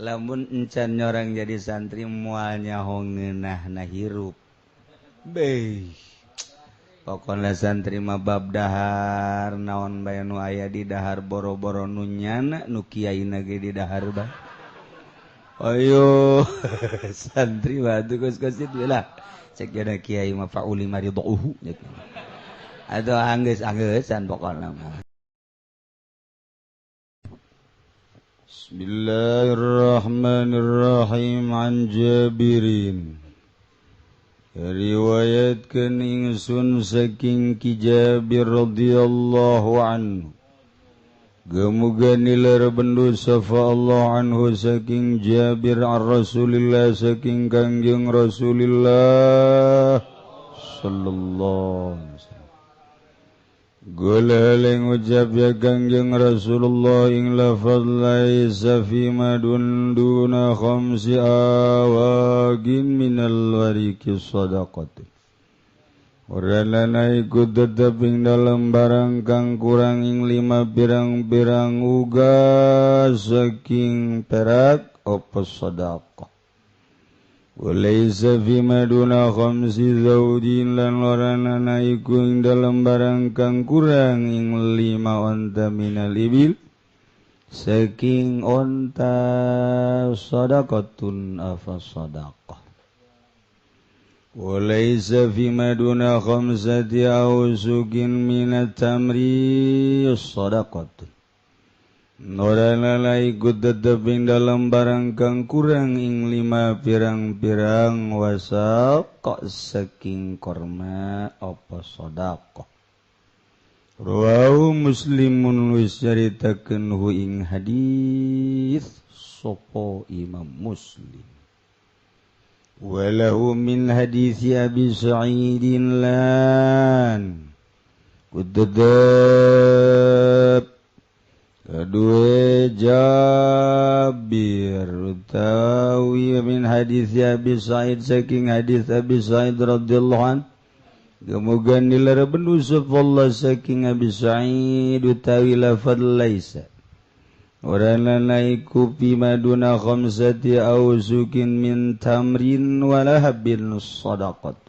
Lamun encan nyorang jadi santri mualnya hongeunah na hirup. Beuh. Pokona santri mah bab dahar naon bae nu aya di dahar boro-boro nu nyana nu kiaina ge di dahar bae. Ayo santri mah atuh kos-kos kitu lah. Cek jana kiai mah fauli maridauhu. Atuh anggeus-anggeussan pokona mah. Bismillahirrahmanirrahim. An Jabirin, riwayatkeun ingsun saking Ki Jabir radhiyallahu anhu, gemuga nilar bendu sapa Allah anhu saking Jabir, an Rasulillah saking Kangjeng Rasulillah sallallahu alaihi wasallam. Gula ngucap ya Kangjeng Rasulullah ing lafaz laisa fi madun duna khamsi awagin minal wariki sadaqati. Ora lana iku tetep ing dalem barang kang kurang ing lima pirang-pirang uga saking perak apa sedekah. Walaysa fi maduna khamsi zawdin lan ora ana iku ing dalem barang kang kurang ing lima onta minal ibil saking onta sadaqatun afa sadaqah. Walaysa fi maduna khamsati awsukin minat tamri sadaqatun. Ora lala iku tetep ing dalem barang kang kurang ing lima pirang-pirang wasaq saking korma apa sedekah. Rawahu Muslimun wis caritakeun hu ing hadis sapa Imam Muslim. Walahu min hadis Abi Sa'idin lan kudedep kedua Jabir utawi min hadis Abi Sa'id saking hadis Abi Sa'id radhiyallahu an, gemuga nilar bendu sapa Allah saking Abi Sa'id utawi lafadz laisa ora lana iku fi maduna khamsati awsukin min tamrin wala habbin sadaqat.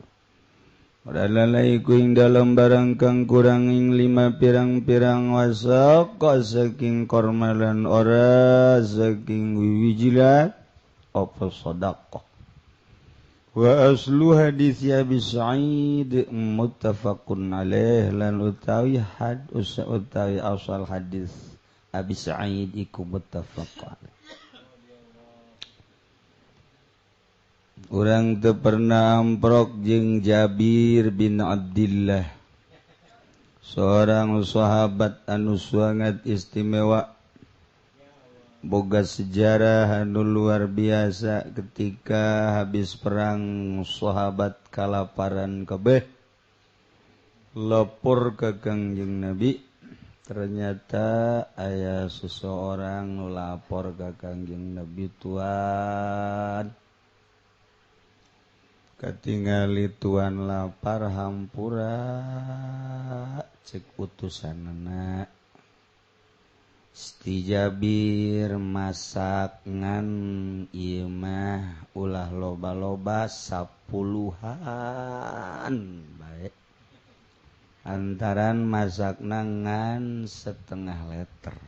Ora lana iku ing dalem barang kang kurang ing lima pirang-pirang wasaq saking korma lan ora saking wiwijilan apa sedekah. Wa aslu hadis Abi Sa'id muttafaqun alaih lan utawi had utawi asal hadis Abi Sa'id iku muttafaq alaih. Urang teu pernah amprok jeung Jabir bin Abdillah, seorang sahabat anu sangat istimewa, boga sejarah anu luar biasa. Ketika habis perang sahabat kalaparan kabeh, lapor ke Kangjeng Nabi. Ternyata aya seseorang nu lapor ke Kangjeng Nabi, tuan katingali tuan lapar hampura cek utusanana. Sti Jabir masak ngan ieu mah ulah loba-loba 10-an bae, antaran masakna ngan setengah liter.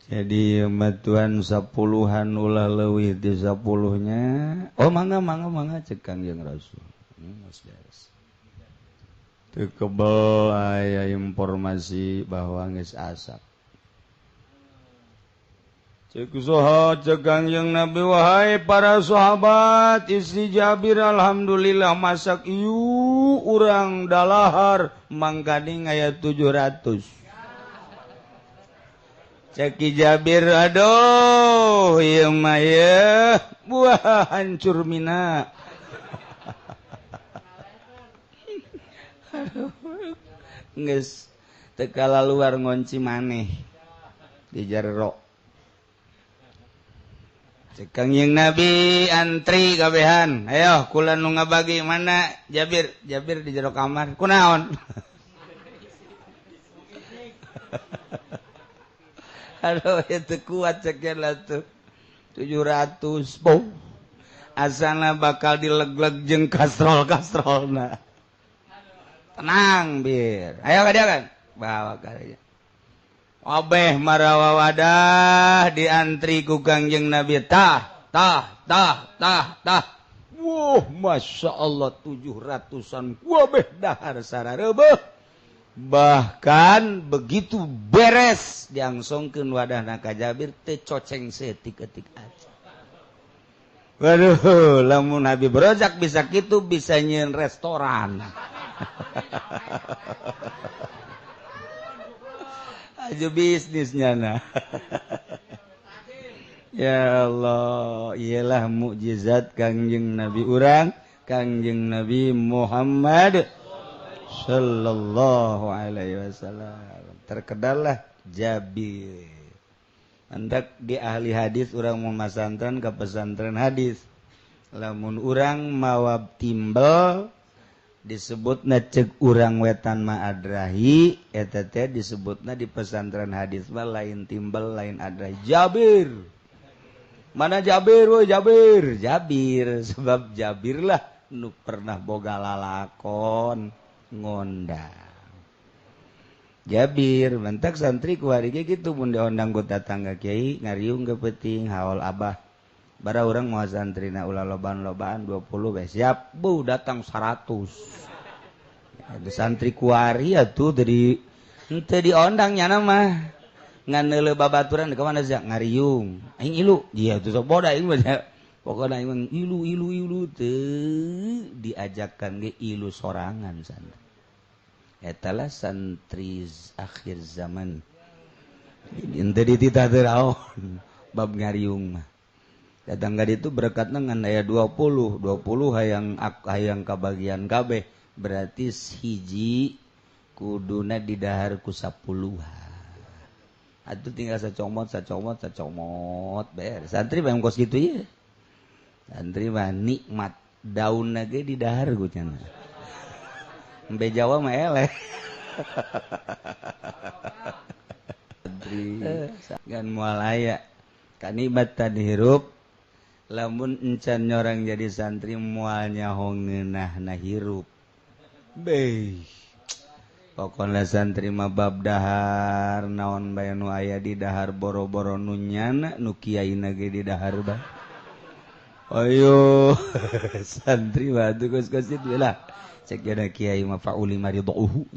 Jadi matuan 10-an ulah leuwih di 10-nya. Oh mangga mangga mangga cek Kangjeng Rasul. Geus beres. Teu kebel aya informasi bahwa geus asap. Cek soha cek Kangjeng Nabi, wahai para sahabat, istri Jabir alhamdulillah masak ieu urang dalahar mangkaning aya 700. Ceki Jabir aduh ieu mah ye buah hancur mina. Aduh geus teu kalaluar ngonci maneh di jero. Cek Kangjeng Nabi antri kabehan. Ayo kula nu ngabagi mana Jabir? Jabir di jero kamar. Kunaon? Aduh itu kuat cek lah tuh 700 boh asana bakal dileg-leg jeung kastrol-kastrolna. Tenang bir, ayo ka dia kan bawa ka dia. Abeh marawa wadah diantri ku Kangjeng Nabi tah tah tah tah tah. Wuh Masya Allah 700-an wabeh dahar sararebeuh. Bahkan begitu beres diangsongkeun wadahna ka Jabir teu coceng seetik-etik aja. Waduh, lamun Habib Rozak bisa kitu bisa nyieun restoran. Aju bisnisnya nah. Ya Allah, iyalah mukjizat Kangjeng Nabi urang, Kangjeng Nabi Muhammad sallallahu alaihi wasallam. Terkedalah Jabir. Hendak di ahli hadis urang mau masantren ke pesantren hadis. Lamun urang mawa timbel disebutna cek urang wetan ma adrahi eta teh disebutna di pesantren hadis mah lain timbel lain adrahi. Jabir. Mana Jabir woi Jabir? Jabir sebab Jabir lah nu pernah boga lalakon ngondang. Jabir mentak santri kuari ge kitu mun diondang ku tatangga kiai ngariung ke peuting haul abah. Bara urang moal santrina ulah loban-lobaan 20 bae siap bu datang 100. Itu santri kuari atuh dari henteu diondang nyana mah. Ngan neuleuh babaturan ka mana sia ngariung. Aing ilu. Dia tuh sok boda aing mah. Pokona aing mah ilu ilu ilu teu diajakan ge ilu sorangan santri. Eta lah santri akhir zaman. Henteu dititah teu raon bab ngariung mah. Datang ka ditu berkatna ngan aya 20, 20 hayang kabagian kabeh. Berarti hiji kuduna didahar ku 10. Atuh tinggal sacomot sacomot sacomot beres. Santri mah kos kitu ieu. Santri mah nikmat daunna ge didahar ku cenah. Embe Jawa mah eleh. Santri gan moal aya kanikmatan hirup lamun encan nyorang jadi santri moal nyaho ngeunahna hirup. Beuh. Pokona santri mah bab dahar naon bae nu aya di dahar boro-boro nu nyana nu kiaina ge di dahar bae. Ayo santri mah atuh kos-kos kitu lah. Cek jada kiai mah fauli maridauhu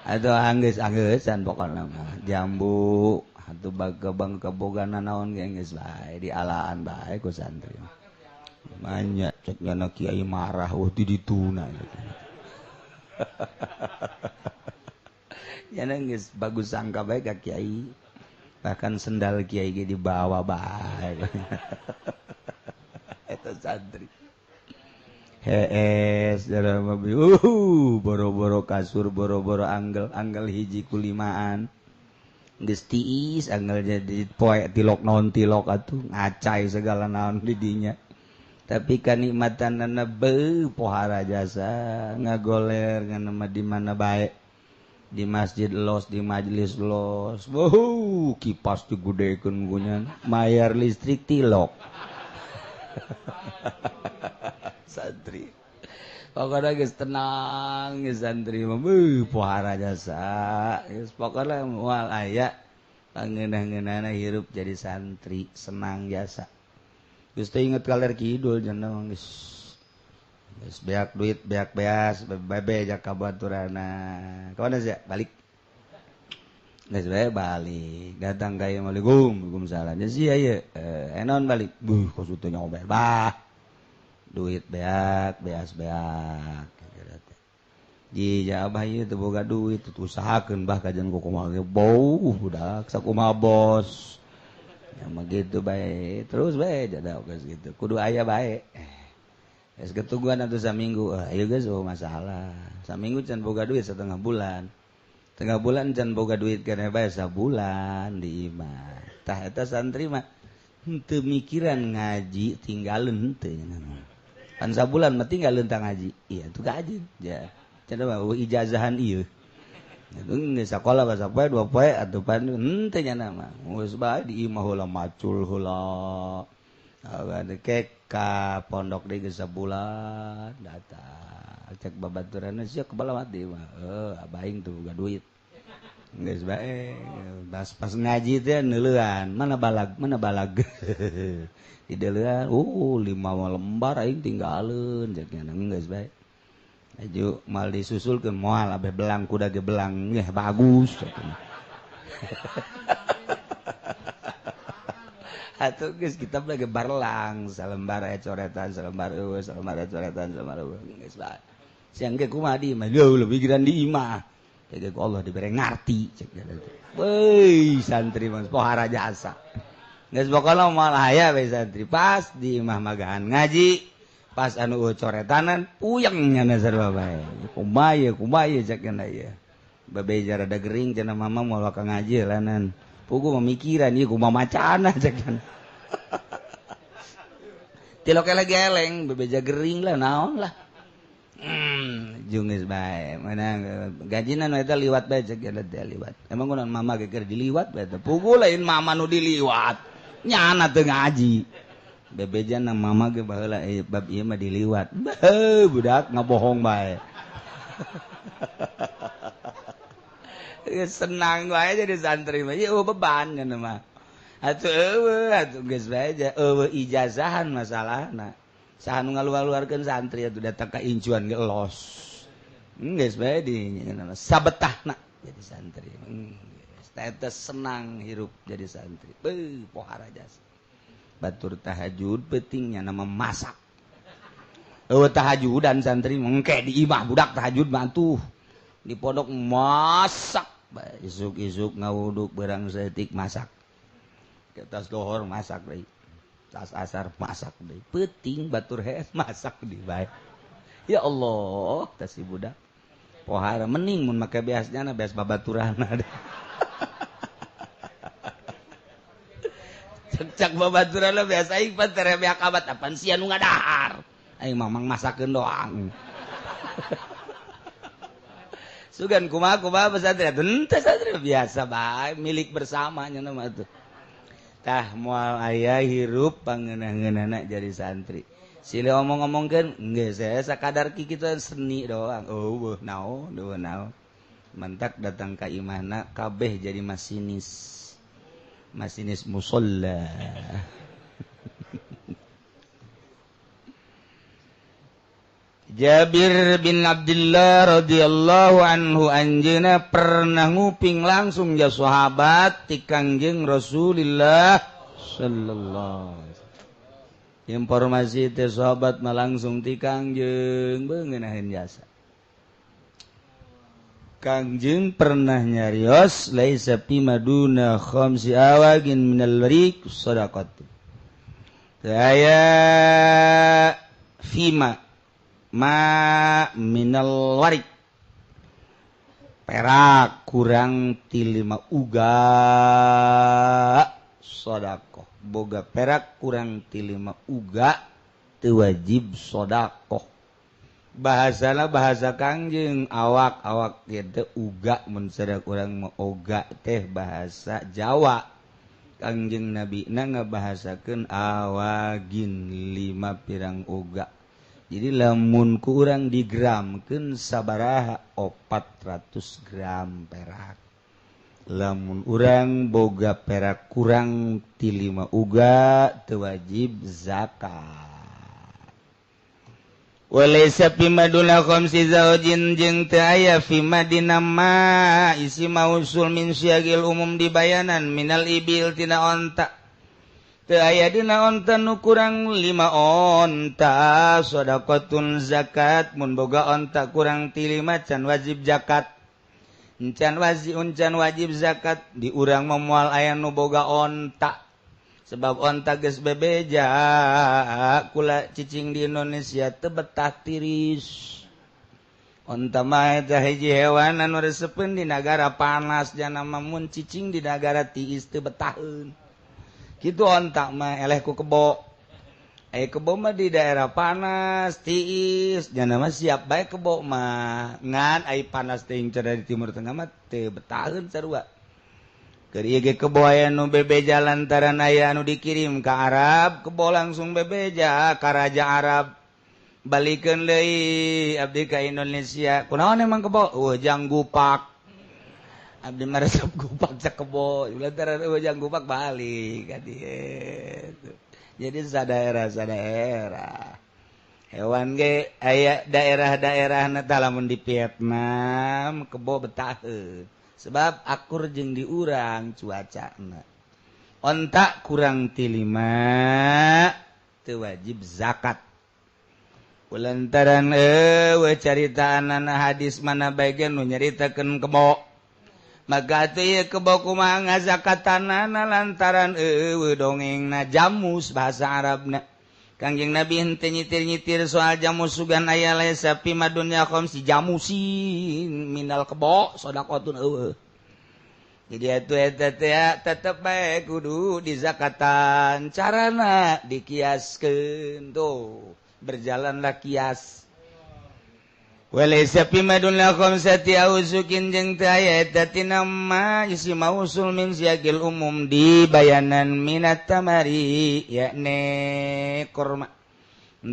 atau anggeus-anggeussan pokona mah jambu atuh bagebang kabogana naon ge geus bae dialaan bae ku santri. Banyak cek jana kiai marah wah di dituna. Jana geus bagus sangka bae ka kiai. Bahkan sendal kiai ge dibawa bae. Eta santri. Hees dalam boro-boro kasur boro-boro anggel-anggel hiji kulimaan. Geus tiis anggel jadi poe tilok naon tilok atuh ngacai segala naon di dinya. Tapi kanikmatanana beuh pohara jasa ngagoler ngan mah di mana bae. Di masjid los, di majelis los. Wuh, kipas digudekeun gunyan, mayar listrik tilok. Santri. Pokoknya geus tenang geus santri mah beuh pohara jasa. Geus pokona moal aya pangeunah-ngeunahna hirup jadi santri senang jasa. Geus teu inget kaler kidul cenah geus. Geus beak duit beak beas bebe jak ka baturana. Ka mana sia? Balik. Geus bae balik. Datang ka ieu Waalaikum, waalaikumsalam. Nya sia ieu. Enon balik. Buh kos teu nyoba. Bah. Duit beak, beas beak. Ji ja abah ieu teu boga duit usahakeun bah kajian ku kumaha ge bau budak sakumaha bos. Ya mah gitu bae terus bae jada geus gitu kudu aya bae. Geus ketungguan atuh saminggu ayo geus oh masalah. Saminggu can boga duit setengah bulan. Tengah bulan can boga duit kana bae sabulan di imah. Tah eta santri mah henteu mikiran ngaji tinggalin henteu pan sabulan mah tinggalin tah ngaji. Iya tuh gaji ja. Cenah mah ijazahan ieu. Geus sakola bahasa poe dua poe atuh pan henteu nya mah. Geus bae di imah heula macul heula. Kek ka pondok deui geus sabulan datang. Cek babaturanna sia kebala mati mah. Abaing tuh boga duit. Geus bae pas ngaji teh neuleuan, mana balag, mana balag. Di deuleuan, 5 lembar aing tinggaleun cek nya geus bae. Aju mal disusulkeun moal abeh belang kuda ge belang yeh bagus cek. Atuh geus kitab lagi barlang salembar aya coretan salembar eueuh salembar aya coretan salembar eueuh geus bae. Siang ge kumaha di imah leuh pikiran di imah. Cek Allah dibere ngarti cek teh. Weuh santri mah pohara jasa. Geus pokona moal aya we santri pas di imah magahan ngaji pas anu coretanan puyeng nya sarua bae. Kumaha ieu kumaha ieu cek nya ieu. Babe rada gering cenah mama moal ka ngaji lanan. Pugu memikiran ieu kumaha macana cek nya. Tilok lagi eleng bebeja gering lah naon lah. Jungis bae mana gajina nu eta liwat bae cek nya teh liwat. Emang kunaon mama ge keur diliwat bae teh. Pugu lain mama nu diliwat. Nyana teu ngaji. Bebeja na mama ge baheula bab ieu mah diliwat. Beuh budak ngabohong bae. Senang wae jadi santri mah ieu beban nya mah. Atuh eueuh atuh geus bae eueuh ijazahan masalahna. Saha nu ngaluar-luarkeun santri atuh datang ka incuan ge los. Geus bae di sabetahna jadi santri. Geus eta senang hirup jadi santri. Beuh pohara jasa. Batur tahajud pentingnya nama masak. Eueuh tahajudan santri mengke di imah budak tahajud mah tuh. Di pondok masak isuk-isuk ngawuduk berang setik masak. Ke tas lohor masak deui. Tas asar masak deui. Peuting batur hees masak deui bae. Ya Allah, tas si budak. Pohara mening mun make beasnya na beas babaturanna. Cek babaturanna beas aing pan tere beak abat apan sia nu ngadahar. Aing mamang masakeun doang. Sugan kumaha kumaha pesantren henteu santri biasa bae milik bersama nya mah tuh. Tah moal aya hirup pangeunah-ngeunahna jadi santri. Silih omong-omongkeun geus sakadar kitu seni doang. Eueuh naon eueuh naon. Mantak datang ka imahna kabeh jadi masinis. Masinis musalla. Jabir bin Abdullah radhiyallahu anhu anjeuna pernah nguping langsung ja sahabat ti Kangjeng Rasulillah sallallahu alaihi wasallam. Informasi teh sahabat mah langsung ti Kangjeng beungenaheun jasa. Kangjeng pernah nyarios laisa fi maduna khamsi awagin minal riq shadaqat. Aya fima ma minal warik perak kurang ti 5 uga sodakoh boga perak kurang ti 5 uga teu wajib sodakoh. Bahasana bahasa Kangjeng awak-awak teh uga mun sada urang mah oga teh bahasa Jawa. Kangjeng Nabi na ngabahasakeun awagin 5 pirang uga. Jadi lamun ku urang digramkeun sabaraha 400 gram perak. Lamun urang boga perak kurang ti 5 uga teu wajib zakat. Walaysa fi maduna khamsi zaujin jeung teu aya fi madina ma isi mausul min syagil umum dibayanan minal ibil tina onta. Teu aya dina onta nu kurang 5 onta shadaqatun zakat mun boga onta kurang ti 5 can wajib zakat. Encan wajib zakat di urang mah moal aya nu boga onta. Sebab onta geus bebeja kula cicing di Indonesia teu betah tiris. Onta mah eta hiji hewan anu resepeun di nagara panas jana mah mun cicing di nagara tiis teu betaheun. Kitu onta mah eleh ku kebo. Aya kebo mah di daerah panas tiis jana mah siap bae kebo mah. Ngan ai panas teuing cara di Timur Tengah mah teu betaheun sarua. Keur ieu ge kebo aya nu bebeja lantaran aya anu dikirim ka Arab, kebo langsung bebeja ka raja Arab. Balikeun deui abdi ka Indonesia. Kunaon emang kebo? Eueuh jang gupak. Abdi mah resep gupak cek kebo. Lantaran eueuh jang gupak balik ka dieu. Jadi sadaerah-sadaerah. Hewan ge aya daerah-daerahna tah lamun di Vietnam kebo betaheun. Sebab akur jeung di urang cuacana. Onta kurang ti 5 teu wajib zakat. Lantaran eueuh caritaanana hadis mana bagian nu nyaritakeun kebo. Maka teu ieu kebo kumaha ngazakatanana lantaran eueuh dongengna jamus bahasa Arabna. Kangjeng Nabi henteu nyitir-nyitir soal jamus sugan aya laisa fi madunya khamsi jamusin minal kebo sedaqatun eueuh. Jadi atuh eta teh tetep bae kudu dizakatan carana dikiaskeun tuh. Berjalanlah kias. Walaysa fi madunna khamsati ausukin jeung teu aya eta tina ma isi mausul min siyagil umum di bayanan minat tamari yakni korma.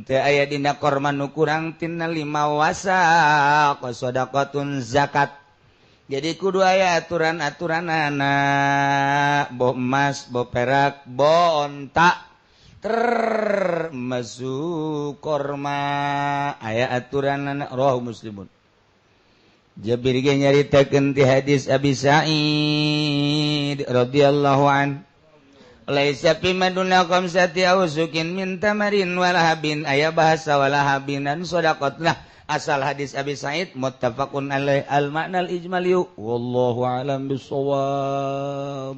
Teu aya dina korma nu kurang tina 5 wasaq shadaqatun zakat. Jadi kudu aya aturan-aturanana bo emas, bo perak, bo onta termasuk korma aya aturan rawahu Muslimun. Jabir ge nyaritakeun ti hadis Abi Sa'id radhiyallahu an laisa fi maduna khamsati ausukin min tamarin walahabin aya bahasa walahabinan shadaqatlah asal hadis Abi Sa'id muttafaqun alaih al ma'nal ijmali wallahu a'lam bissawab.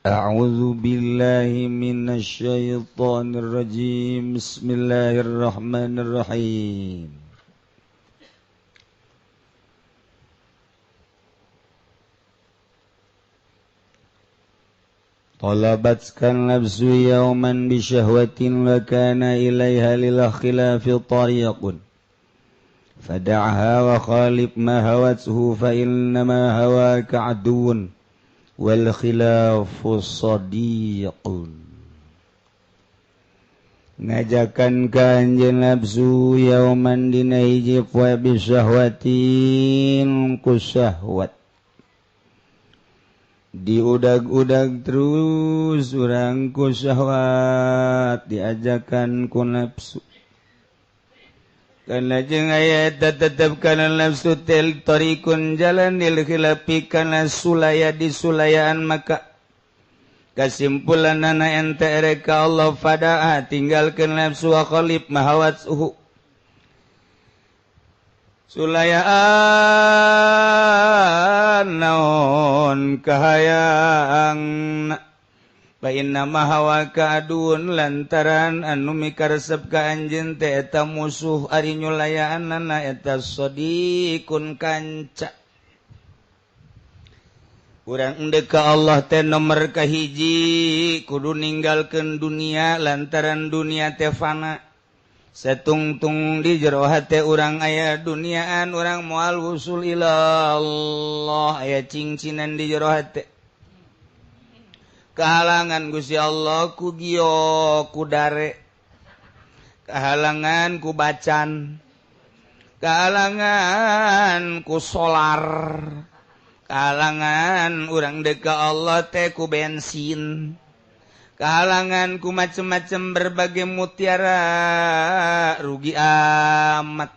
أعوذ بالله من الشيطان الرجيم بسم الله الرحمن الرحيم طلبتك النفس يوما بشهوة وكان إليها للخلاف طريق فدعها وخالف ما هوته فإنما هواك عدو wal khilafu sadiqun. Ngajakan ka anjeun nafsu yauman dina hiji poe bisahwatin ku syahwat diudag-udag terus urang ku syahwat diajakan ku nafsu. Karena jeung aya tetep kana nafsu tel tarikun jalan lil khilafi kana sulaya disulayaan maka kasimpulanana ente erek ka Allah fadaa tinggalkeun nafsu wa khalif mahawatsuhu sulayaan naon kahayang fa inna ma hawaka adun lantaran anu mikaresep ka anjeun teh eta musuh ari nyulayaanana eta sadiqun kanca. Urang endek ka Allah teh nomor kahiji kudu ninggalkeun dunia lantaran dunia teh fana. Satungtung di jero hate urang aya duniaan urang moal wusul ila Allah aya cingcinan di jero hate. Kehalangan Gusti Allah ku gio ku dare, kehalangan ku bacan, kehalangan ku solar, kehalangan urang dek ka Allah teh ku bensin, kehalangan ku macem-macem berbagai mutiara, rugi amat.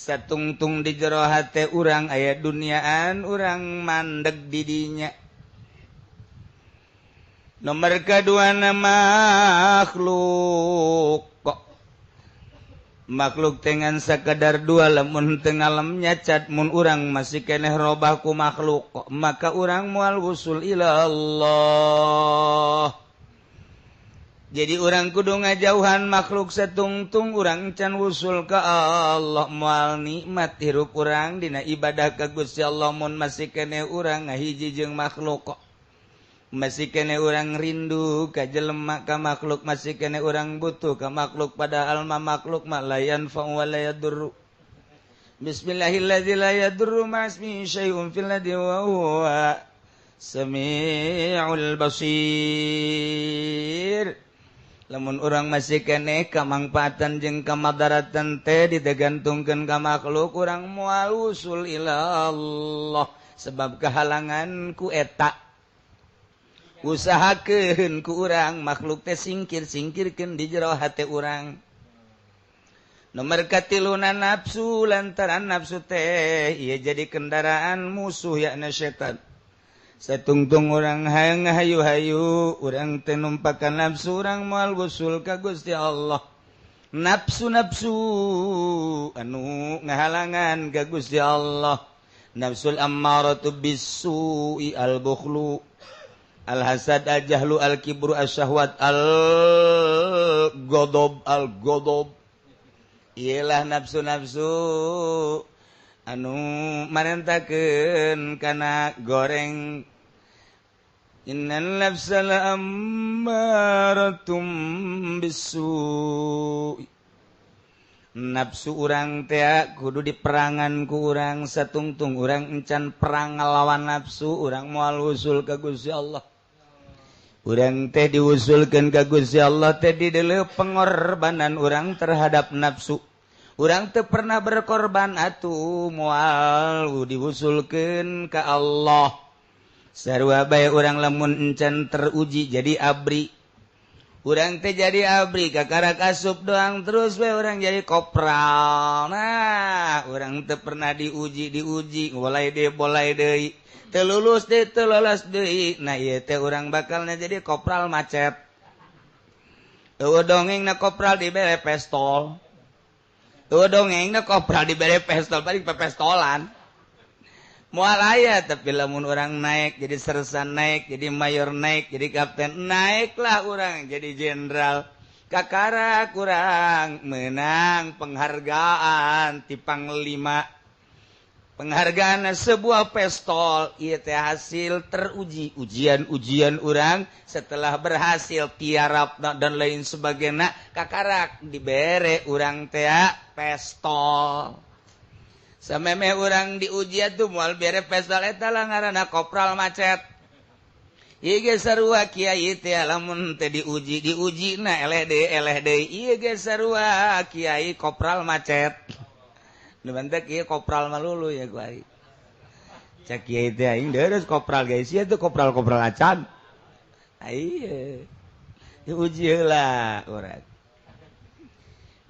Satungtung di jero hate urang aya duniaan urang mandeg didinya. Nomor kedua makhluk. Makhluk dengan sekadar dua lamun tengalam nyacat mun urang masih keneh robah ku makhluk maka urang mual wusul ila Allah. Jadi urang kudu ngajauhan makhluk setungtung urang can wusul ka Allah mual nikmat hirup urang dina ibadah ka Gusti Allah mun masih keneh urang ngahiji jeung makhluk. Masih kene urang rindu ka jelema ka makhluk, masih kene urang butuh ka makhluk, padahal ma makhluk ma la yanfa'u wa la yadurru. Bismillahilladzi la yadurru ma'asmihi syai'un fil ardi wa huwa samiul basir. Lamun urang masih kene kamangpaatan jeung kamadaratan teh digantungkeun ka makhluk, urang moal usul ila Allah sebab kehalangan ku eta. Usahakeun ku urang makhluk teh singkir-singkirkeun di jero hate urang. Nomor katiluna nafsu, lantaran nafsu teh ieu jadi kendaraan musuh yakna setan. Satungtung urang hayang hayu-hayu urang teh numpakan nafsu urang moal wusul ka Gusti Allah. Nafsu-nafsu anu ngahalangan ka Gusti Allah. Nafsul ammaratu bisu'i al-bukhlu al-hasad al-jahlu al-kibru as-syahwat al-godob al-godob. Ialah nafsu-nafsu anu marentakeun kana goreng. Innal nafsa la'ammaratum bisu'i. Nafsu urang teh kudu diperangan ku urang, satungtung urang encan perang ngalawan nafsu urang moal usul ka Gusti Allah. Urang teh diusulkeun ka Gusti Allah teh dideuleu pengorbanan urang terhadap nafsu. Urang teu pernah berkorban atuh moal diusulkeun ka Allah. Sarua bae urang lamun encan teruji jadi abri. Urang teh jadi abri kakara kasup doang terus we urang jadi kopral. Nah, urang teu pernah diuji bolai deui. Teu lulus deui, teu lolos deui. Nah, ieu teh urang bakalna jadi kopral macet. Eueuh dongengna kopral dibere pestol. Eueuh dongengna kopral dibere pestol, balik pepestolan. Moal aya, tapi lamun urang naik jadi sersan, naik jadi mayor, naik jadi kapten, naiklah urang jadi jenderal. Kakara kurang menang penghargaan ti panglima. Penghargaan sebuah pestol ieu teh hasil teruji ujian-ujian urang setelah berhasil tiarap dan lain sebagainya, kakarak dibere urang teh pestol. Samemeh urang diuji atuh moal bere pestol eta lah ngaranna kopral macet. Ieu ge sarua kiai teh lamun teh diuji diujina eleh deui ieu ge sarua kiai kopral macet. Nu bantek ieu kopral malulu ya ku aing. Cek kiai teh aing deureuh kopral guys, ieu tuh kopral-kopral acan. Ieu diuji heula urang.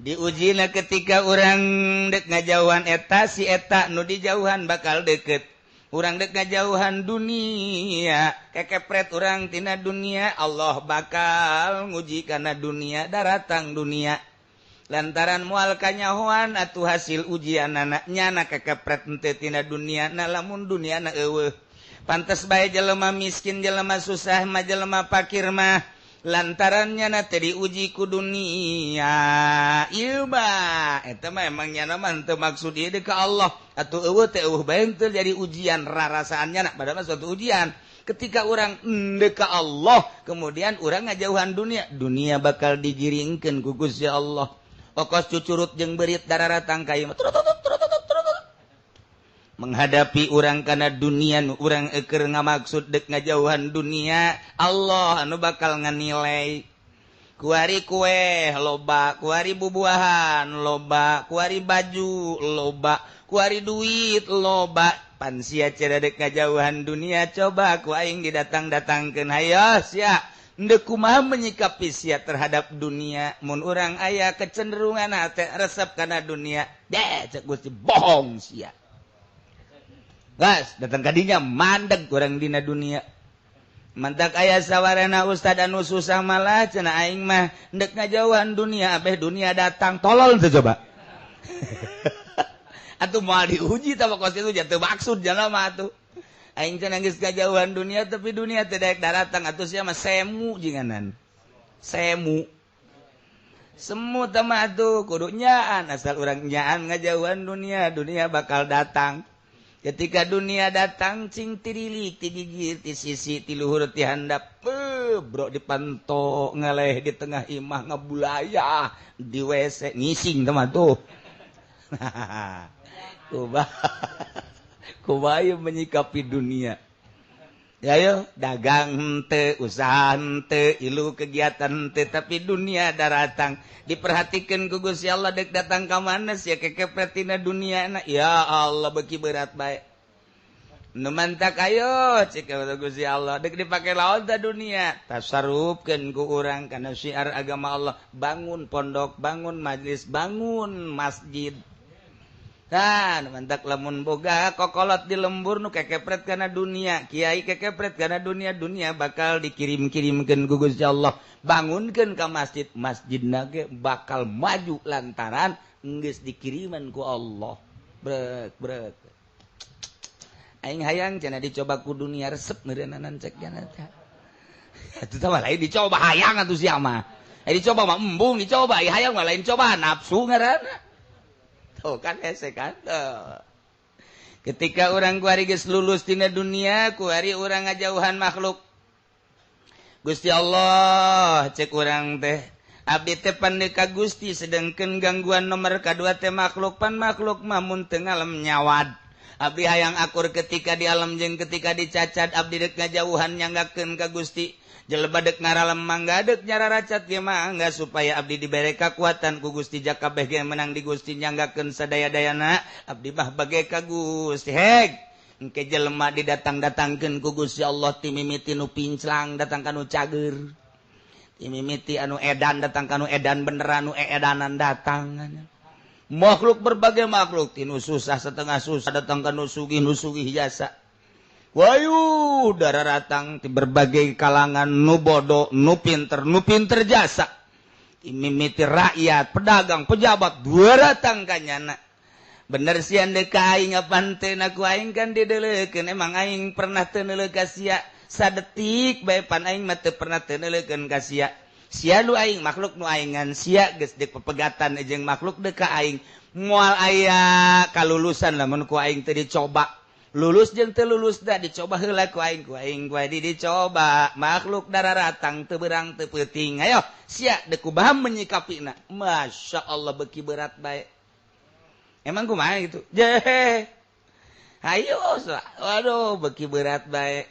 Diujina ketika urang dek ngajauhan eta si eta nu dijauhan bakal deket. Urang dek ngajauhan dunia, kekepret urang tina dunia, Allah bakal nguji kana dunia, daratang dunia. Lantaran moal kanyahoan atuh hasil ujianana nyana kekepret henteu tina dunia, na lamun dunia na eueuh. Pantes bae jelema miskin, jelema susah mah, jelema pakir mah. Lantarannya na teh diuji ku dunia. Ieu mah eta mah emang nyana mah henteu maksud ieu ka Allah atuh eueuh teh eueuh bae henteu jadi ujian rarasaannya na padahal mah suatu ujian. Ketika urang endeu ka Allah kemudian urang ngajauhan dunia, dunia bakal digiringkeun ku Gusti Allah. Okos cucurut jeung beurit dararatang ka ieu mah menghadapi urang kana dunia nu urang eukeur ngamaksud dek ngajauhan dunia, Allah anu bakal nganilai. Kuari kue loba, kuari bubuahan loba, kuari baju loba, kuari duit loba. Pan sia cenah dek ngajauhan dunia, coba ku aing didatang-datangkeun hayo sia. Ndek kumaha menyikapi sia terhadap dunia mun urang aya kecenderungan hate resep kana dunia deh cek Gusti bohong sia. Gas datang kadinya mandeg urang dina dunia. Mantak aya sawarana ustad anu susah malah cenah aing mah ndek ngajauhan dunia abeh dunia datang tolol teu coba. Atuh moal diuji tah kos itu jatuh maksud jalma atuh. Aing teh geus kajauhan dunia tapi dunia teh daek daratang atuh sia mah semu jinganan. Semu. Semu teh mah atuh kudu nyaan asal urang nyaan ngajauhan dunia, dunia bakal datang. Ketika dunia datang cing tirilik ti gigir ti sisi ti luhur ti handap. Bro dipanto ngaleh di tengah imah ngabulayah di WC ngising teh mah tuh. Kumaha menyikapi dunia. Ya yo dagang henteu, usaha henteu, ilu kegiatan henteu, tapi dunia daratang. Diperhatikeun ku Gusti Allah dek datang ka mana sia kekepret tina dunia na. Ya Allah beuki berat bae. Nu mantak ayo cek Gusti Allah dek dipake lawan ta dunia. Tasarrufkeun ku urang kana syiar agama Allah, bangun pondok, bangun majlis, bangun masjid. Kan mantak lamun boga kokolot di lembur nu kekepret kana dunia, kiai kekepret kana dunia, dunia bakal dikirim-kirimkeun ku Gusti Allah. Bangunkeun ka masjid, masjidna ge bakal maju lantaran geus dikiriman ku Allah. Brek brek. Aing hayang cenah dicoba ku dunia resep meureunana cek jana teh. Atuh tah lain dicoba hayang atuh sia mah. Dicoba mah embung dicoba, hayang mah lain coba nafsu ngaranna. Tuh kan hese kan. Tuh. Ketika orang kuari geus lulus tina dunia, kuari urang ngajauhan makhluk. Gusti Allah cek urang teh, abdi teh pandeu ka Gusti sedengkeun gangguan nomor kadua teh makhluk pan makhluk mah mun teu ngalem nyawad. Abdi hayang akur ketika di alam jeung ketika dicacat abdi deuk ngajauhan nyanggakeun ka Gusti. Jelema dek ngaralem mangga dek nyararacat ge mangga supaya abdi dibere kakuatan ku Gusti jakabeh ge menang di Gusti nyanggakeun sadaya-dayana abdi mah bage ka Gusti heg engke jelema didatang-datangkeun ku Gusti Allah ti mimiti nu pinclang datang ka nu cager ti mimiti anu edan datang ka nu edan beneran nu eedanan datang makhluk berbagai makhluk ti nu susah setengah susah datang ka nu sugih jasa Wayu darah ratang di berbagai kalangan nu bodoh, nu pinter jasa. Mimiti rakyat, pedagang, pejabat, dua ratang kanyana. Bener sian dek aing apan teu na ku aing kan dideulekeun emang aing pernah teu neuleuh ka sia sadetik bae pan aing mah teu pernah teu neuleukeun ka sia. Sia nu aing makhluk nu aingan sia geus deuk pepegatan jeung makhluk deuk ka aing. Moal aya kalulusan lamun ku aing teu dicoba. Lulus jeung teu lulus da dicoba heula ku aing dicoba makhluk dararatang teu berang teu peuting ayo sia deuk kumaha menyikapina Masya Allah beuki berat bae emang kumaha gitu je ayo waduh beuki berat bae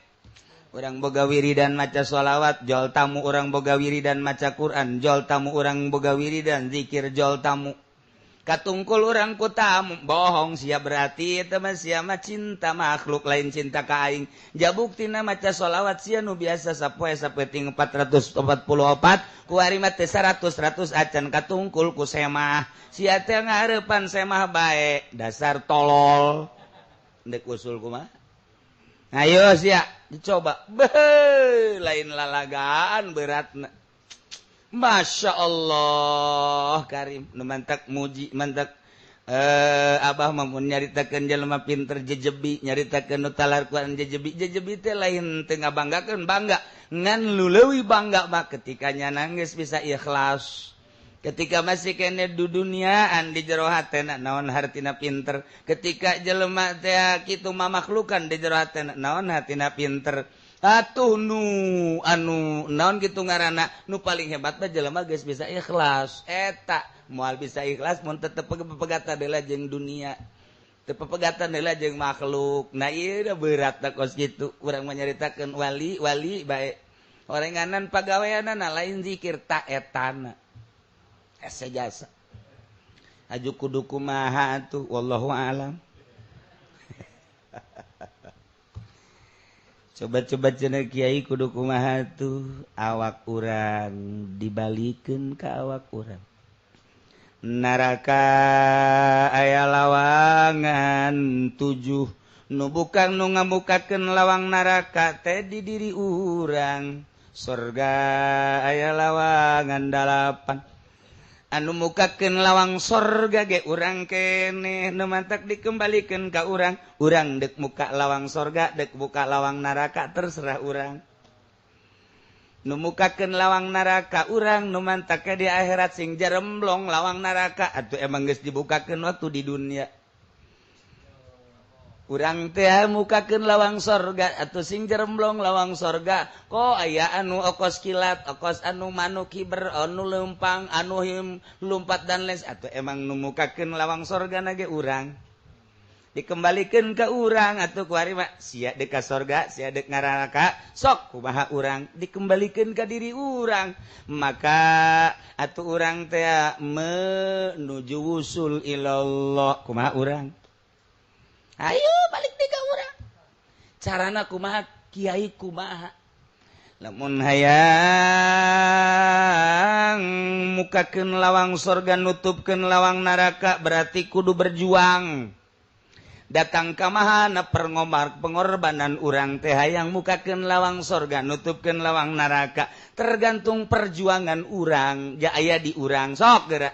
urang boga wiridan maca sholawat jol tamu urang boga wiridan maca Quran jol tamu urang boga wiridan zikir jol tamu katungkul urang ku tamu bohong sia berarti eta mah sia mah cinta makhluk lain cinta ka aing jabuktina maca sholawat sia nu biasa sapoe sapeting 444 ku ari mah teh 100 100 acan katungkul ku semah sia teh ngahareupan semah bae dasar tolol ndek usul kumaha ayo sia dicoba beuh lain lalagaan beratna Masya Allah Karim nu mantak muji mantak abah mah mun nyaritakeun jelema pinter jejebi nyaritakeun nu talarkuan jejebi jejebi teh lain teu ngabanggakeun bangga ngan lu leuwih bangga mah ketika nya nangis bisa ikhlas ketika masih kene du duniaan di jero hatena naon hartina pinter ketika jelema teh kitu mamakhlukan di jero hatena naon hartina pinter atuh nu anu naon kitu ngaranna nu paling hebat mah jelema geus bisa ikhlas eta moal bisa ikhlas mun tetep pegatan heula jeung dunia teu pegatan heula jeung makhluk nah ieu berat da kos kitu urang mah nyaritakeun wali wali bae orenganan pagaweanana lain zikir ta etana hese jasa aju kudu kumaha atuh wallahu alam. Coba-coba cenah kiai kudu kumaha tuh awak urang dibalikeun ka awak urang. Neraka aya lawangan 7 nu bukan nu ngamukakeun lawang neraka teh di diri urang. Surga aya lawangan 8 anu mukakeun lawang sorga ge urang keneh nu mantak dikembalikeun ka urang. Urang dek muka lawang sorga dek buka lawang neraka terserah urang. Nu mukakeun lawang neraka urang nu mantak di akhirat sing jaremblong lawang neraka atuh emang geus dibukakeun waktu di dunia. Urang teh mukakeun lawang sorga atuh sing jeremblong lawang sorga. Kok aya anu okos kilat, okos anu manuk hiber, anu lempang, anu him lumpat dan les atuh emang nu mukakeun lawang sorga na ge urang. Dikembalikeun ka urang atuh kuari mah sia deuk ka sorga, sia deuk ngaraka, sok kumaha urang dikembalikeun ka diri urang. Maka atuh urang teh menuju wusul ilallah kumaha urang. Ayo balik tiga orang. Carana kumaha kiai kumaha. Lamun hayang mukakeun lawang sorga nutupkeun lawang neraka berarti kudu berjuang. Datang ka mahana pengorbanan urang teh hayang mukakeun lawang sorga nutupkeun lawang neraka. Tergantung perjuangan urang, ja aya di urang sok geura.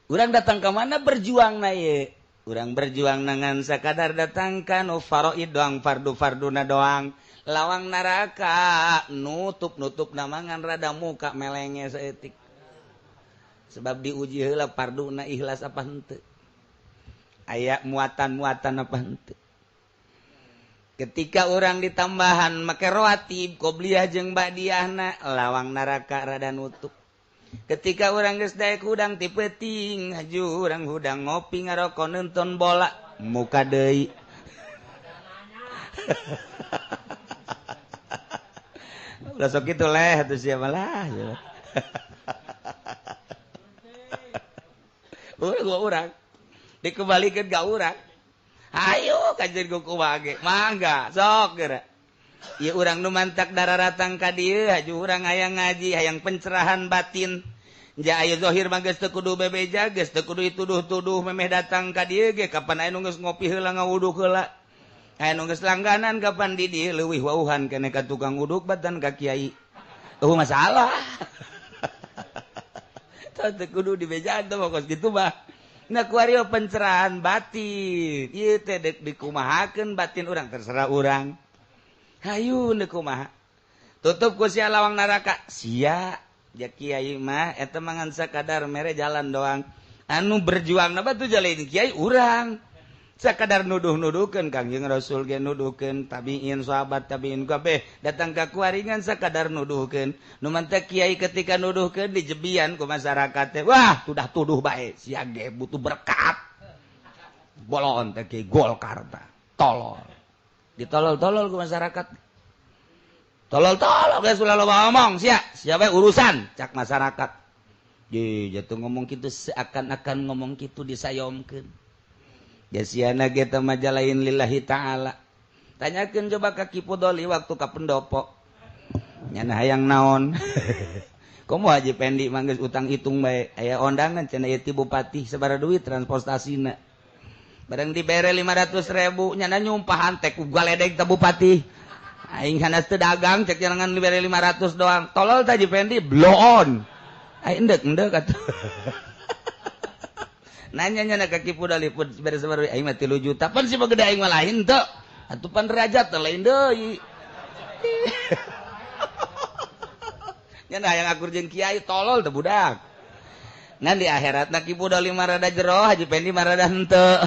Urang datang ka mana berjuang na ye. Urang berjuang nangan sakadar datangkan faraid doang fardu-farduna doang lawang neraka nutup-nutup namangan rada muka melenge saeutik sebab diuji heula farduna ikhlas apa henteu aya muatan-muatan apa henteu. Ketika urang ditambahan make rawatib qobliyah jeung ba'diyahna lawang neraka rada nutup. Ketika urang geus daek hudang ti peuting haju urang hudang ngopi ngaroko nonton bola muka deui. Ulah sok kitu leh atuh sia malah. Urang dikembalikeun ka urang. Hayu kajeun ku kumaha ge mangga sok geura. Ieu urang nu mantak dararatang ka dieu haju urang hayang ngaji hayang pencerahan batin. Ja aya zahir mah geus teu kudu bebeja geus teu kudu dituduh-tuduh memeh datang ka dieu ge kapan aya nu geus ngopi heula ngawuduk heula. Aya nu geus langganan kapan di dieu leuwih wauhan keneh ka tukang uduk batan ka kiai. Eueuh masalah. Teu kudu dibejaan teh kos kitu mah. Nah kuari pencerahan batin. Ieu teh deuk dikumahakeun batin urang terserah urang. Hayu neuk kumaha. Tutup ku sia lawang neraka. Sia ja kiai mah eta mah ngan sakadar mere jalan doang. Anu berjuang na batu jalain kiai urang. Sakadar nuduh-nuduhkeun Kangjeng Rasul ge nuduhkeun tabiin sahabat tabiin kabeh datang ka kuaringan sakadar nuduhkeun. Nu manteh kiai ketika nuduhkeun dijebian ku masyarakat teh. Wah, tudah tuduh bae sia ge butuh berkat. Bolon teh kiai Golkar tah. Tolol. Ditolol-tolol ku masyarakat. Tolol-tolol geus ulah loba omong sia, sia bae urusan cak masyarakat. Ye jatuh ngomong kitu seakan-akan ngomong kitu disayomkeun. Ja siana ge teh majalain lillahi ta'ala. Tanyakeun coba ka Ki Pudoli waktu ka pendopo. Nyana hayang naon? Komo Haji Pendi mah geus utang hitung bae. Aya ondangan cenah ieu ti bupati sabaraha duit transportasina. Barang dibere 500.000 nyana nyumpahan teh ku galedeg teh bupati. Aing hanas teu dagang cek jangan dibere 500 doang. Tolol teh Haji Pendi bloon. Aing endek-endek atuh. Nanya nyana ka Ki Pudali pun bere sabaraha aing mah 3 juta. Pan si gede aing mah lain teu. Atuh pan derajat teh lain deui. Nyana hayang akur jeung kiai tolol teh budak. Ngan di akhirat na Ki Pudali mah rada jero, Haji Pendi mah rada henteu.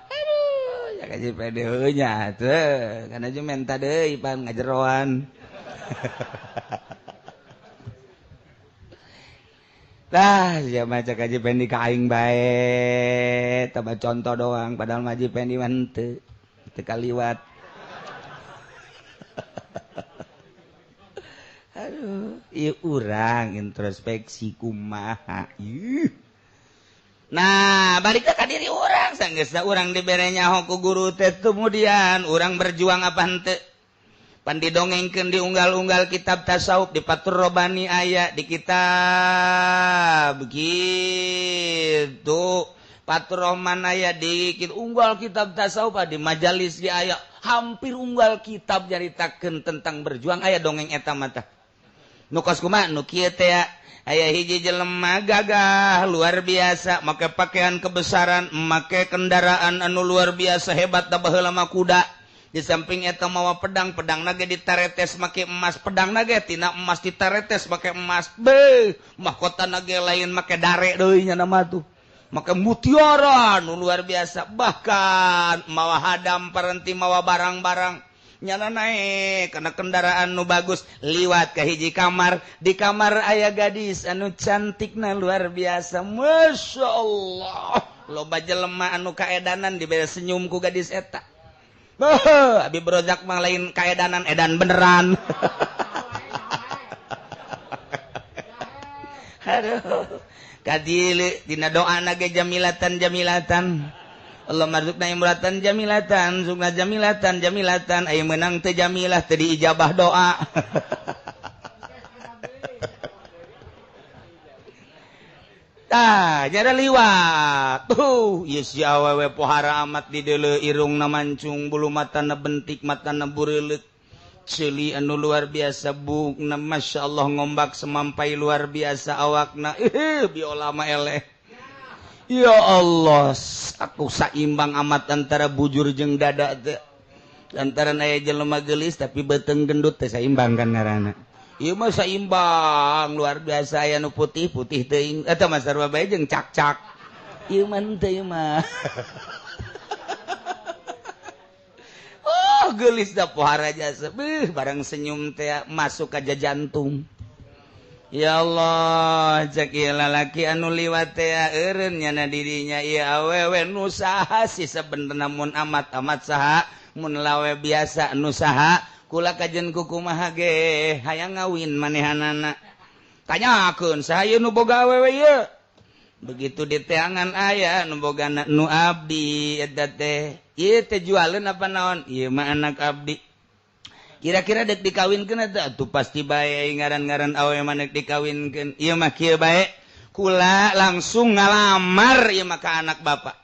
Aduh, ya Haji Pendi heuh nya teu, kana jeung menta deui pan ngajeroan. Tah, sia mah cek Haji Pendi ka aing bae, tambah contoh doang padahal mah Haji Pendi mah henteu, teu kaliwat. Aduh, ieu urang introspeksi kumaha. Ih. Nah balik ka diri urang sanggeusna urang dibere nyaho ku guru teh kemudian urang berjuang apa henteu. Pan didongengkeun di unggal-unggal kitab tasawuf di Fathur Robani aya di kitab gitu Fathur Rahman aya di unggal kitab tasawuf di majalis di aya hampir unggal kitab nyaritakeun tentang berjuang aya dongeng eta mah tah. Nu kos kumaha nu kieu teh aya hiji jelema gagah luar biasa make pakaian kebesaran make kendaraan anu luar biasa hebat da baheula mah kuda. Di samping eta mawa pedang, pedang nage ditaretes make emas, pedang nage tina emas ditaretes make emas. Beuh, mahkota nage lain make dare deui nya nama tuh. Make mutiara nu luar biasa, bahkan mawa hadam parenti mawa barang-barang. Nyana naik kana kendaraan nu bagus, liwat ka hiji kamar, di kamar aya gadis anu cantikna luar biasa. Masya Allah, loba jelema anu kaedanan dibere senyum ku gadis eta. Abi Brozak mah lain kaedanan edan beneran. Aduh, kadili dina doana ge jamilatan jamilatan. Allah marzukna imratan jamilatan, zukna jamilatan jamilatan, aya meunang teu jamilah teu diijabah doa. Tah, jara liwat. Tuh, ieu si awewe pohara amat di deuleu irungna mancung, bulu matana bentik, matana bureuleuk. Ceuli anu luar biasa bukna masyaallah ngombak semampai luar biasa awakna. Biola mah eleh. Ya Allah, aku saimbang amat antara bujur jeung dada teh. Lantaran aya jelema geulis tapi beuteung gendut teh saimbang kan ngaranna. Ieu mah saimbang luar biasa aya nu putih putih teuing eta mah sarua bae jeung cak-cak. Ieu mah henteu ieu mah. Oh, geulis da pohara jasa. Beuh, barang senyum teh masuk ka jantung. Ya Allah, cek ieu lalaki anu liwat teh eureun nyana dirinya ieu awewe nu saha sih sabenerna mun amat-amat saha mun lawe biasa nu saha kula kajen kukumaha ge hayang ngawin manehanana. Tanyakeun saha ieu nu boga awewe ieu. Begitu diteangan aya nu boga nu abdi eta teh. Ieu teh jualeun apa naon? Ieu mah anak abdi. Kira-kira dek dikawinkeun eta atuh pasti bae ngaran-ngaran awewe mah dek dikawinkeun. Ieu mah kieu bae kula langsung ngalamar ieu mah ka anak bapak.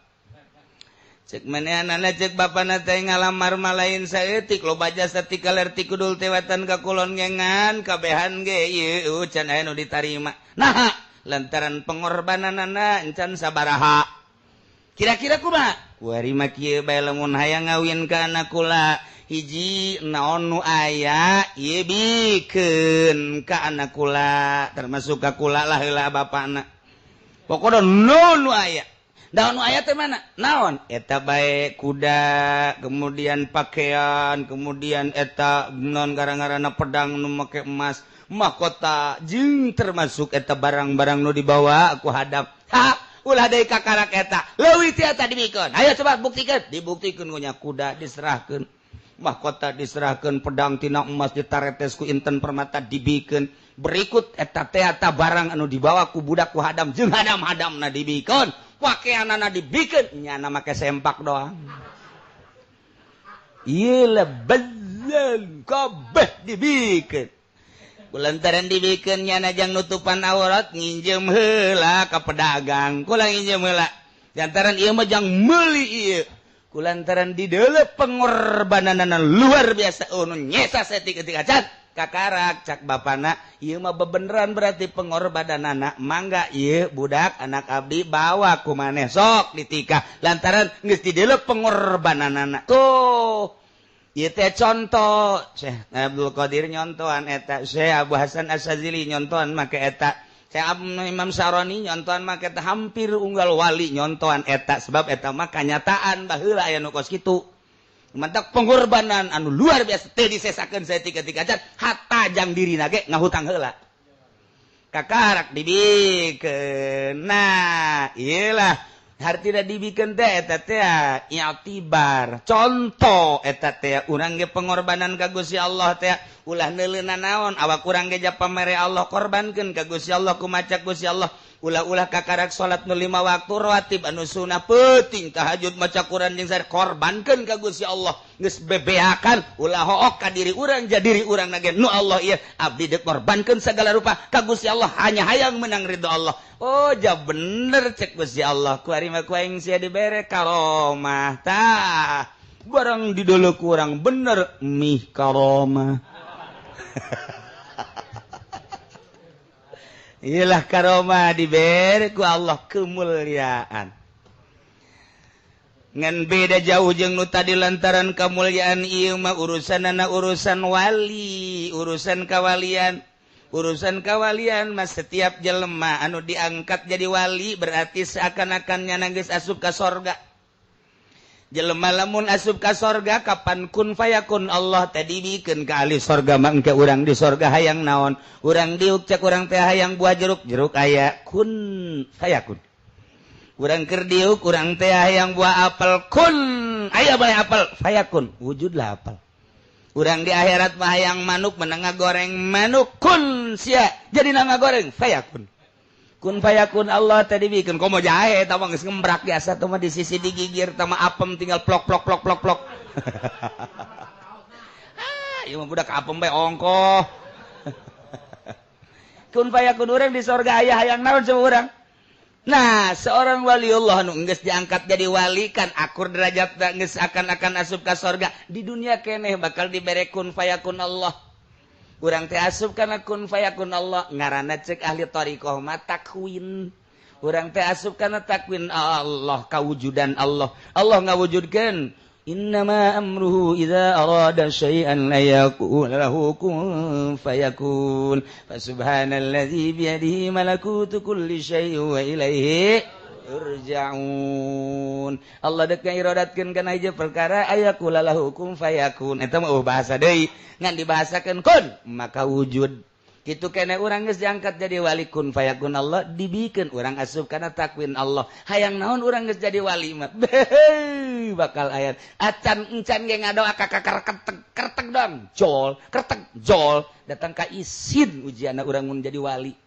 Cek manehanana cek bapana teh ngalamar mah lain saeutik loba jasa ti kaler ti kudul teh watan ka kulon ngengan kabehan ge ieu can aya nu ditarima. Nah, lantaran pengorbananana encan sabaraha. Kira-kira kumaha? Kuari mah kieu bae lamun hayang ngawin ka anak kula hiji naon nu aya ieu bikeun ka anak kula termasuk ka kula lah heula bapana. Pokona nu aya. Daun ayat teh mana? Naon? Eta bae kuda, kemudian pakaian, kemudian eta non gara-garana pedang nu make emas, mahkota jeung termasuk eta barang-barang nu dibawa ku hadap. Ha, ulah deui kakarak eta. Leuwih ti eta dibikeun. Ayo coba buktikeun. Dibuktikeun ku nya kuda diserahkeun, mahkota diserahkeun, pedang tina emas ditaretes ku inten permata dibikeun. Berikut eta teh eta barang anu dibawa ku budak ku hadam jeung hadam-hadamna dibikeun. Pakaianana dibikin nyana make sempak doang. Ieu lebelan kabeh dibikin. Kulantaran dibikin nyana jang nutupan aurat nginjem heula ka pedagang. Kula nginjem heula. Lantaran ieu mah jang meuli ieu. Kulantaran di deuleu pengorbananana luar biasa anu nyesa saeutik-eutik acan. Kakarak cak bapana ieu mah bebeneran berarti pengorbananana mangga ieu budak anak abdi bawa ku maneh sok ditikah lantaran geus dideuleu pengorbananana tuh ieu teh contoh Syekh Abdul Qadir nyontohan eta Syekh Abu Hasan Asy-Syadzili nyontohan make eta Syekh Imam Syarani nyontohan make eta hampir unggal wali nyontohan eta sebab eta mah kanyataan baheula aya nu kos kitu. Mantak pengorbanan anu luar biasa teu disesakeun saeutik-eutik acan hatta jang dirina ge ngahutang heula. Kakarak dibikeun. Nah, ieu lah hartina dibikeun teh eta teh i'tibar. Contoh eta teh urang ge pengorbanan ka Gusti Allah teh ulah neuleunan naon awak urang ge japamere Allah korbankeun ka Gusti Allah kumaca Gusti Allah. Ulah-ulah kakarak salat nu 5 waktu rawatib anu sunah peuting tahajud maca Quran jeung sare korbankeun ka Gusti Allah geus bebeakan ulah hook ka diri urang ja diri urang nage nu Allah ieu abdi deuk korbankeun segala rupa ka Gusti Allah hanya hayang menang ridho Allah. Oh ja bener cek Gusti Allah ku ari mah ku aing sia dibere karomah tah barang didolo ku urang bener mih karomah. Iyalah karomah diberi ku Allah kemuliaan. Ngan beda jauh jeung nu tadi lantaran kemuliaan ieu mah urusanana urusan wali, urusan kawalian. Urusan kawalian mah setiap jelema anu diangkat jadi wali berarti seakan-akan nya geus asup ka sorga. Jelema lamun asup ka sorga kapan kun fayakun Allah teh dibikeun ka ahli sorga mah engke urang di sorga hayang naon urang diuk cek urang teh hayang buah jeruk jeruk aya kun fayakun urang keur diuk urang teh hayang buah apel kun aya bae apel fayakun wujudlah apel urang di akhirat mah hayang manuk menang ngagoreng manuk kun sia jadi ngagoreng fayakun kun fayakun Allah tadi bikin komo jahe eta mah geus ngembrak biasa tuh mah di sisi digigir tama apem tinggal plok plok plok plok plok. Ah, ieu mah budak apem bae ongkoh. Kun fayakun urang di sorga aya hayang naon coba urang. Nah, seorang waliullah nu geus diangkat jadi wali kan akur derajatna geus akan-akan asup ka sorga di dunia keneh bakal dibere kun fayakun Allah. Urang teh asup kana kun fayakun Allah ngaranna cek ahli thariqah mah takwin. Urang teh asup kana takwin Allah kawujudan Allah. Allah ngawujudkeun innama amruhu idza arada syai'an la yaqul lahu kun fayakun. Fa subhanalladzi biyadihi malakutu kulli syai'in wa ilaihi turja'un. Allah dek ngiradatkeun kana hiji perkara aya kula lahu kun fayakun. Eta mah bahasa deui ngan dibahasakeun kun maka wujud. Kitu keneh urang geus diangkat jadi wali kun fayakun Allah dibikeun urang asup kana takwin Allah. Hayang naon urang geus jadi wali mah bakal ayat acan encan ge ngadoa ka kertek kertek dong jol kertek jol datang ka isin ujianna urang mun jadi wali.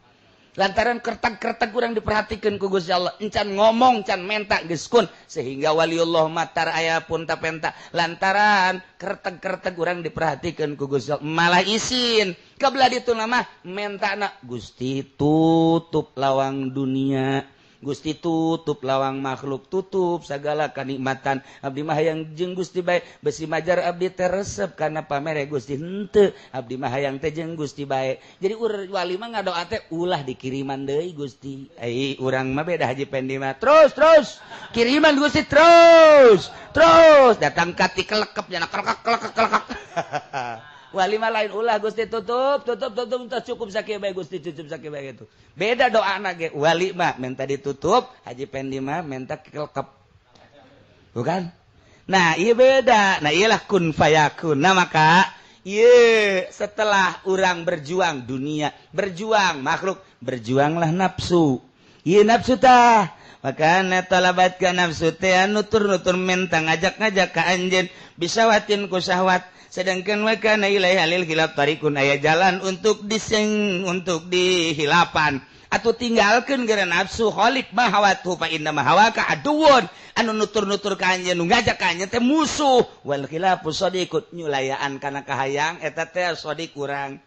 Lantaran kertag-kertag kurang diperhatikan ku Gusti Allah encan ngomong can menta geus kun sehingga waliullah matar aya pun tapenta lantaran kertag-kertag kurang diperhatikan ku Gusti Allah malah isin kebelah ditu mah mentana Gusti tutup lawang dunia Gusti tutup lawang makhluk tutup segala kenikmatan abdi mah hayang jeung Gusti bae besi majar abdi teh resep kana pamere Gusti henteu abdi mah hayang teh jeung Gusti bae jadi wali mah ngadoa teh ulah dikiriman deui Gusti ai urang mah beda Haji Pendi mah terus terus kiriman Gusti terus terus datang ka ti kelekep nya kelekek kelekek kelekek wali mah lain ulah Gusti tutup tutup tutup teu cukup sakieu bae Gusti cukup sakieu bae gitu. Beda doana ge wali mah minta ditutup, Haji Pendi mah minta kelekep. Bukan? Nah, ieu beda. Nah, iyalah kun fayakun. Nah, maka ieu setelah urang berjuang dunia, berjuang makhluk, berjuanglah nafsu. Ieu nafsu tah. Maka talabat ka nafsu teh nutur-nutur menta ngajak-ngajak ka anjeun bisawatin ku syahwat. Sedangkan wakana ilaiha lil khilaf tarikun aya jalan untuk diseng untuk dihilapan atau tinggalkeun gara nafsu khalik ma hawatu fa inna ma hawaka aduwun anu nutur-nutur ka anjeun nu ngajak ka anjeun teh musuh wal khilafu sadiqut nyulayaan kana kahayang eta teh sadiq urang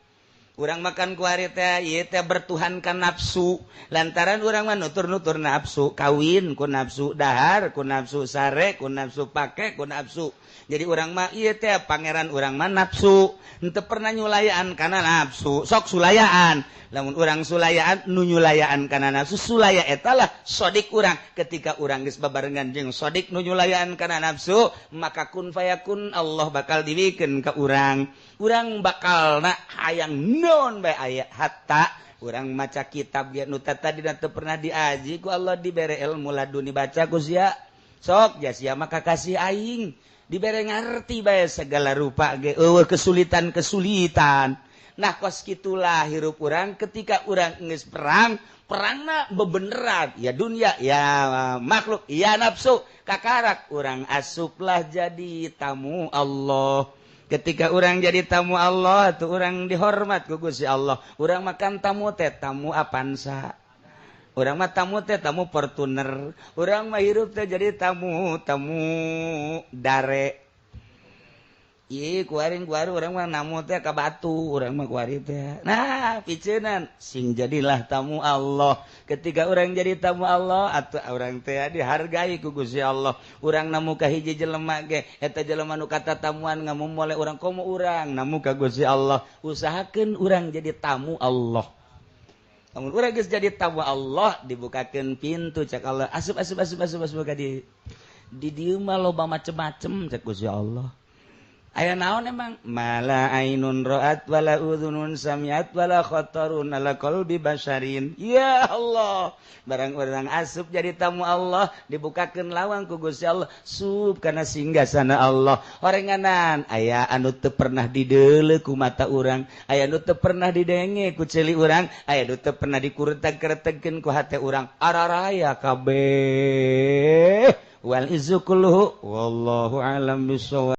urang makan ku ari teh ieu teh bertuhankan nafsu lantaran urang mah nutur-nutur nafsu kawin ku nafsu dahar ku nafsu sare ku nafsu pake ku nafsu. Jadi urang mah ieu teh pangeran urang mah nafsu henteu pernah nyulayaan kana nafsu sok sulayaan lamun urang sulayaan nu nyulayaan kana nafsu sulaya eta lah sodik urang ketika urang geus babarengan jeung sodik nu nyulayaan kana nafsu maka kun fayakun Allah bakal dibikeun ka urang urang bakalna hayang naon bae aya hatta urang maca kitab ge nu tadina teu pernah diaji ku Allah dibere ilmu laduni baca ku sia sok ja sia maka kasih aing dibere ngarti bae segala rupa ge eueuh kesulitan-kesulitan. Nah kos kitulah hirup urang ketika urang geus perang, perangna bebeneran ya dunia ya makhluk ya nafsu kakarak urang asuplah jadi tamu Allah. Ketika urang jadi tamu Allah tuh urang dihormat ku Gusti Allah. Urang makan tamu teh tamu apansa. Urang mah tamu teh tamu Fortuner. Urang mah hirup teh jadi tamu tamu dare. Ih, kuari kuari urang mah namu teh ka batu, urang mah kuari teh. Nah, piceunan sing jadilah tamu Allah. Ketika urang jadi tamu Allah atau urang teh dihargai ku Gusti Allah. Urang namu ka hiji jelema ge, eta jelema nu kata tamuan ngamumole urang komo urang namu ka Gusti Allah. Usahakeun urang jadi tamu Allah. Lamun urang geus jadi tamu Allah, dibukakeun pintu cek Allah. Asup, asup, asup, asup, asup ka di. Di dieu mah loba macem-macem cek Gusti Allah. Aya naon emang? Ma la ainun ra'at wala udhunun sami'at wala khatarun ala qalbi basyarin. Ya Allah, barang orang asup jadi tamu Allah, dibukakeun lawang ku Gusti Allah, sup kana singgasana Allah. Horenganan aya anu teu pernah dideuleu ku mata urang, aya anu teu pernah didenge ku ceuli urang, aya anu teu pernah dikureteg-keretegkeun ku hate urang. Araraya kabeh. Wal izzu kulluhu wallahu alam bisawab.